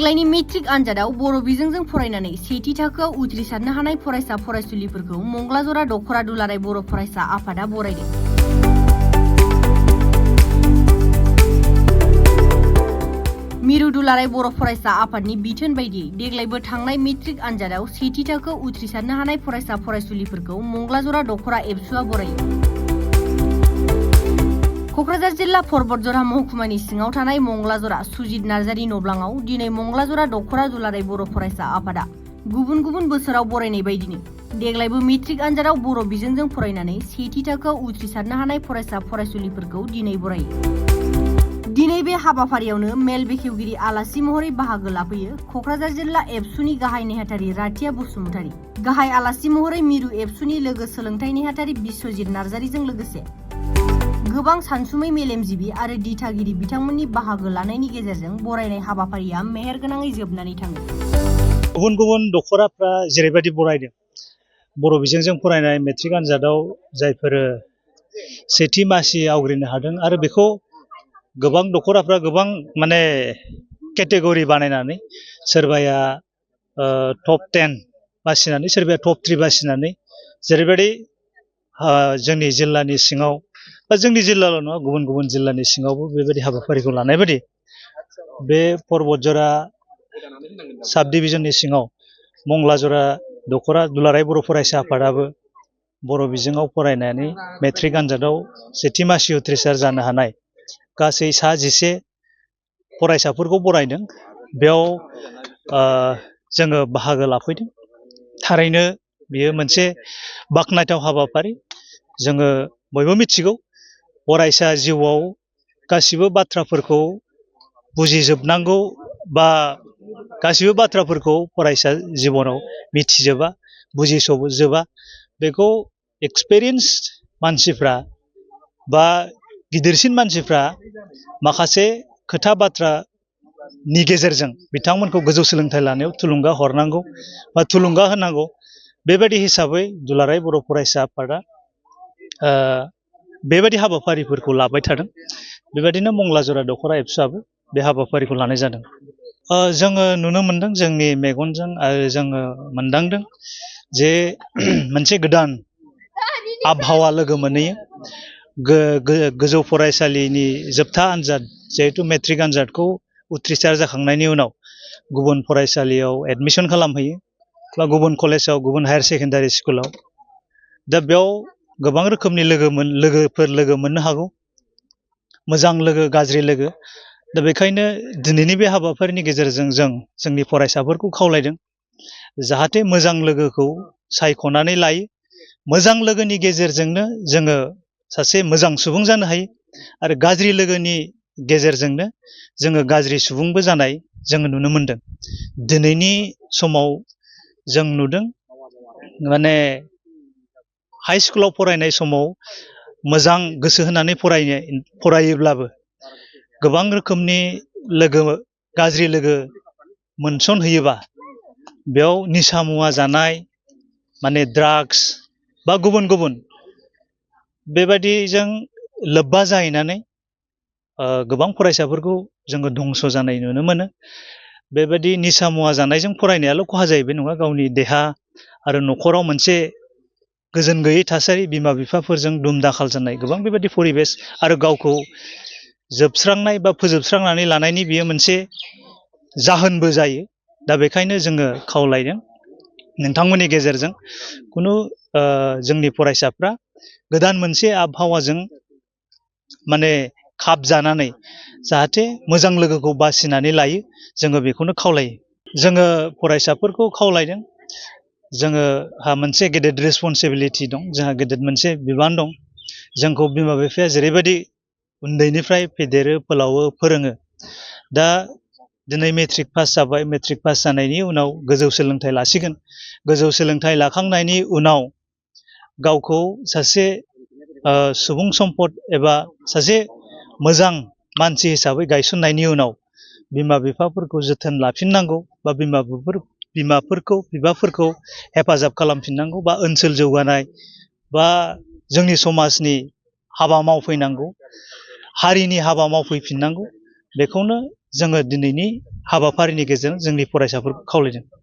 देग्लायनि मेट्रिक आनजादाव बर' बिजोंजों फरायनानै सेथि थाखोआव उथ्रिसारनो हानाय फरायसा फरायसुलिफोरखौ मंगलाजरा दखरा दुलाराय बर' फरायसा आफादा बरायदों। मिरु दुलाराय बर' फरायसा आफादनि बिथोन बायदियै देग्लायबो थांनाय मेट्रिक आनजादाव सेथि थाखोआव उथ्रिसारनो हानाय फरायसा फरायसुलिफोरखौ मंगलाजरा दखरा एबसुआ बरायो। क'क्राझार जिल्ला परबतजरा महकुमानि सिङाव थानाय मंगलाजरा सुजित नार्जारि नब्लाङाव दिनै मंगलाजरा दखरा दुलाराय बर' फरायसा आफादा गुबुन गुबुन बोसोराव बरायनाय बायदिनो देग्लायबो मेट्रिक आनजादाव बर' बिजोंजों फरायनानै सेथि थाखोआव उथ्रिसारनो हानाय फरायसा फरायसुलिफोरखौ दिनै बरायो। दिनै बे हाबाफारियावनो मेल बेखेवगिरि आलासि महरै बाहागो लाफैयो क'क्राझार जिल्ला एबसुनि गाहाय नेहाथारि राथिया बसुमतारी, गाहाय आलासि महरै मिरु एबसुनि लोगो सोलोंथाइ नेहाथारि बिश्वजित नार्जारिजों लोगोसे गोबां सानसुमै मेलेमजिबि आरो दिथागिरि बिथांमोननि बाहागो लानायनि गेजेरजों बरायनाय हाबाफारिया मेहेरगोनाङै जोबनानै थाङो। गुबुन गुबुन दखराफ्रा जेरैबायदि बरायदों बर' बिजोंजों फरायनाय मेट्रिक आनजादाव जायफोर सेथि मासि आवग्रिनो हादों आरो बेखौ गोबां दखराफ्रा गोबां केटेगरि बानायनानै सोरबाया टप 10 बासिनानै सोरबाया टप 3 बासिनानै जेरैबायदि जोंनि जिल्लानि सिङाव बा जोंनि जिल्लाल' नङा गुबुन गुबुन जिल्लानि सिङावबो बेबायदि हाबाफारिखौ लानाय बायदि बे परबतजरा साब डिभिजननि सिङाव मंगलाजरा दखरा दुलाराय बर' फरायसा आफादाबो बर' बिजोङाव फरायनानै मेट्रिक आनजादाव सेथि मासि उथ्रिसार जानो हानाय गासै 11 फरायसाफोरखौ बरायदों। बेयाव जोङो बाहागो लाफैदों। थारैनो बेयो मोनसे बाख्नायथाव हाबाफारि। जोङो बयबो मिथिगौ फरायसा जिउआव गासिबो बाथ्राफोरखौ बुजिजोबनांगौ बा गासिबो बाथ्राफोरखौ फरायसा जिबनाव मिथिजोबा बुजिस'जोबा बेखौ एक्सपिरियेन्स मानसिफ्रा बा गिदिरसिन मानसिफ्रा माखासे खोथा बाथ्रानि गेजेरजों बिथांमोनखौ गोजौ सोलोंथाइ लानायाव थुलुंगा हरनांगौ बा थुलुंगा होनांगौ। बेबायदि हिसाबै दुलाराय बर' फरायसा आफादा बेबायदि हाबाफारिफोरखौ लाबाय थादों। बेबायदिनो मंगलाजरा दखरा एबसुआबो बे हाबाफारिखौ लानाय जादों। जोङो नुनो मोनदों जोंनि मेगनजों आरो जोङो मोनदांदों जे मोनसे गोदान आबहावा लोगो मोनहैयो। गोजौ फरायसालिनि जोबथा आनजाद जिहेतु मेट्रिक आनजादखौ उथ्रिसार जाखांनायनि उनाव गुबुन फरायसालियाव एडमिसन खालामहैयो बा गुबुन कलेजाव गुबुन हायार सेकेन्डारि स्कुलाव। दा बेयाव गोबां रोखोमनि लोगोफोर लोगो मोननो हागौ, मोजां लोगो गाज्रि लोगो। दा बेखायनो दिनैनि बे हाबाफारिनि गेजेरजों जों जोंनि फरायसाफोरखौ खावलायदों जाहाथे मोजां लोगोखौ सायख'नानै लायो। मोजां लोगोनि गेजेरजोंनो जोङो सासे मोजां सुबुं जानो हायो आरो गाज्रि लोगोनि गेजेरजोंनो जोङो गाज्रि सुबुंबो जानाय जोङो नुनो मोनदों। दिनैनि समाव जों नुदों हाइ स्कुलाव फरायनाय समाव मोजां गोसो होनानै फरायोब्लाबो गोबां रोखोमनि गाज्रि लोगो मोनसनहैयोबा बेयाव निसा मुवा जानाय ड्राग्स बा गुबुन गुबुन बेबायदिजों लोब्बा जाहैनानै गोबां फरायसाफोरखौ जोङो धंस' जानाय नुनो मोनो। बेबायदि निसा मुवा जानायजों फरायनायाल' खहा जायो बे नङा, गावनि देहा आरो न'खराव मोनसे गोजोन गैयै थासारि, बिमा बिफाफोरजों दुम दाखाल जानाय गोबां बेबायदि परिबेस आरो गावखौ जोबस्रांनाय बा फोजोबस्रांनानै लानायनि बियो मोनसे जाहोनबो जायो। दा बेखायनो जोङो खावलायदों नोंथांमोननि गेजेरजों जोंनि फरायसाफ्रा गोदान मोनसे आबहावाजों खाब जानानै जाहाथे मोजां लोगोखौ बासिनानै लायो, जोङो बेखौनो खावलायो। जोङो फरायसाफोरखौ खावलायदों जोंहा मोनसे गेदेर रेसपन्सिबिलिटि दं, जोंहा गेदेर मोनसे बिबान दं। जोंखौ बिमा बिफाया जेरैबायदि उन्दैनिफ्राय फेदेरो फोलावो फोरोङो। दा दिनै मेट्रिक पास जाबाय, मेट्रिक पास जानायनि उनाव गोजौ सोलोंथाइ लासिगोन। गोजौ सोलोंथाइ लाखांनायनि उनाव गावखौ सासे सुबुं सम्पद एबा सासे मोजां मानसि हिसाबै गायसननायनि उनाव बिमा बिफाफोरखौ जोथोन लाफिननांगौ बा बिबाफोरखौ हेफाजाब खालामफिननांगौ बा ओनसोल जौगानाय बा जोंनि समाजनि हाबा मावफैनांगौ, हारिनि हाबा मावफैफिननांगौ। बेखौनो जोङो दिनैनि हाबाफारिनि गेजेरजों जोंनि फरायसाफोरखौ खावलायदों।